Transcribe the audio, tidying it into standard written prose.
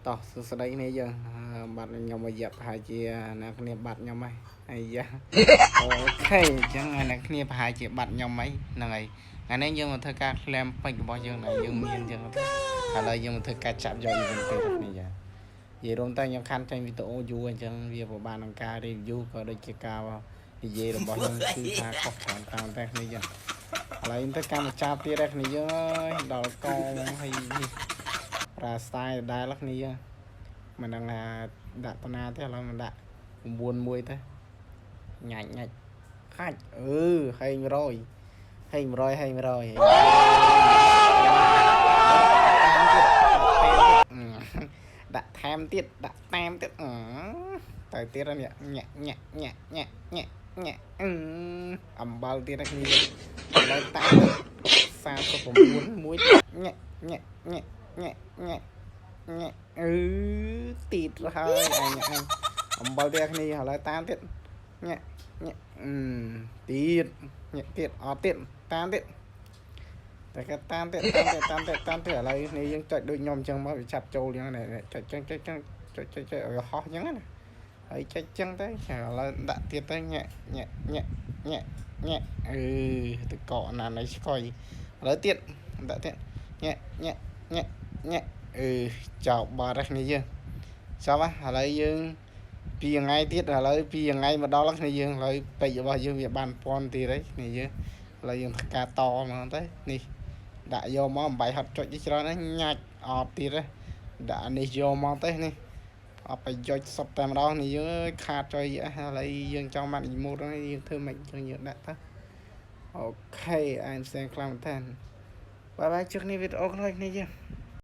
តោះសួស្តីគ្នាយើងបាត់ខ្ញុំមួយរយៈប្រហែលជាអ្នកគ្នាបាត់ខ្ញុំហើយអាយ៉ា OK អញ្ចឹងអ្នកគ្នាប្រហែលជាបាត់ខ្ញុំហើយហ្នឹងហើយថ្ងៃនេះយើងមកធ្វើការ claim ពេជ្ររបស់យើងដែលយើងមានអញ្ចឹងទៅឥឡូវយើងមកធ្វើការចាប់យក event ទេគ្នាយើងនិយាយរួមទៅខ្ញុំខានចេញវីដេអូយូរអញ្ចឹងវាពិបាកក្នុងការ review ក៏ដូចជាការនិយាយរបស់ខ្ញុំគឺថាខុសច្រើនតាមតែគ្នាយើងឥឡូវទៅកម្មចាប់ទៀតដែរគ្នាយើងអើយដល់កហើយនេះប្រើ style ដដែលគ្នាយើងមិនដឹងថាដាក់តាណាទេឥឡូវមិនដាក់9មួយទៅញ៉ាច់ញ៉ាច់ខាច់អឺហេង100ហេង100ហេង100ដាក់ថែមទៀតដាក់តាមទៀតអឺទៅទៀតនេះញាក់ញាក់ញាក់ញាក់ញាក់ញាក់អឺអំបិលទៀតណាគ្នាឥឡូវតាម39មួយញាក់ញាក់ញាក់ញាក់ញាក់ញាក់អឺទៀតហើយអញអញអំបិលទៀតគ្នាឥឡូវតាមទៀតញាក់ញាក់អឺទៀតញាក់ទៀតអត់ទៀតតាមទៀតតែក៏តាមទៀតតាមទៀតតាមទៀតតាមទៀតឥឡូវនេះយើងចុចដូចខ្ញុំអញ្ចឹងមកវាចាប់ចូលអញ្ចឹងណាចុចចឹងចុចចឹងចុចចុចចុចឲ្យហោះអញ្ចឹងណាហើយចុចចឹងទៅឥឡូវដាក់ទៀតទៅញាក់ញាក់ញាក់ញាក់ញាក់អឺទៅកកណានៃស្កុយឥឡូវទៀតដាក់ទៀតញាក់ញាក់ញាក់ញាក់អឺចោលបាត់ហើយគ្នាយើងចប់ហើយឥឡូវយើងពីថ្ងៃទៀតឥឡូវពីថ្ងៃមកដល់គ្នាយើងឥឡូវពេជ្ររបស់យើងវាបានពាន់ទៀតហើយគ្នាយើងឥឡូវយើងធ្វើការតមកទៅនេះដាក់យកមកអំបាយហត់ចុចច្រើនណាស់ញ៉ាច់អត់ទៀតទេដាក់នេះយកមកទៅនេះអត់ប្រយោជន៍សុទ្ធតែម្ដងនេះយើងអើយខាតចុយឥឡូវយើងចង់បាន emote ហ្នឹងយើងធ្វើមិនចឹងយើងដាក់ទៅ OK អែមផ្សេងខ្លាំងមែនតើbye bye ជួបគ្នាវីដេអូក្រោយគ្នាយើង។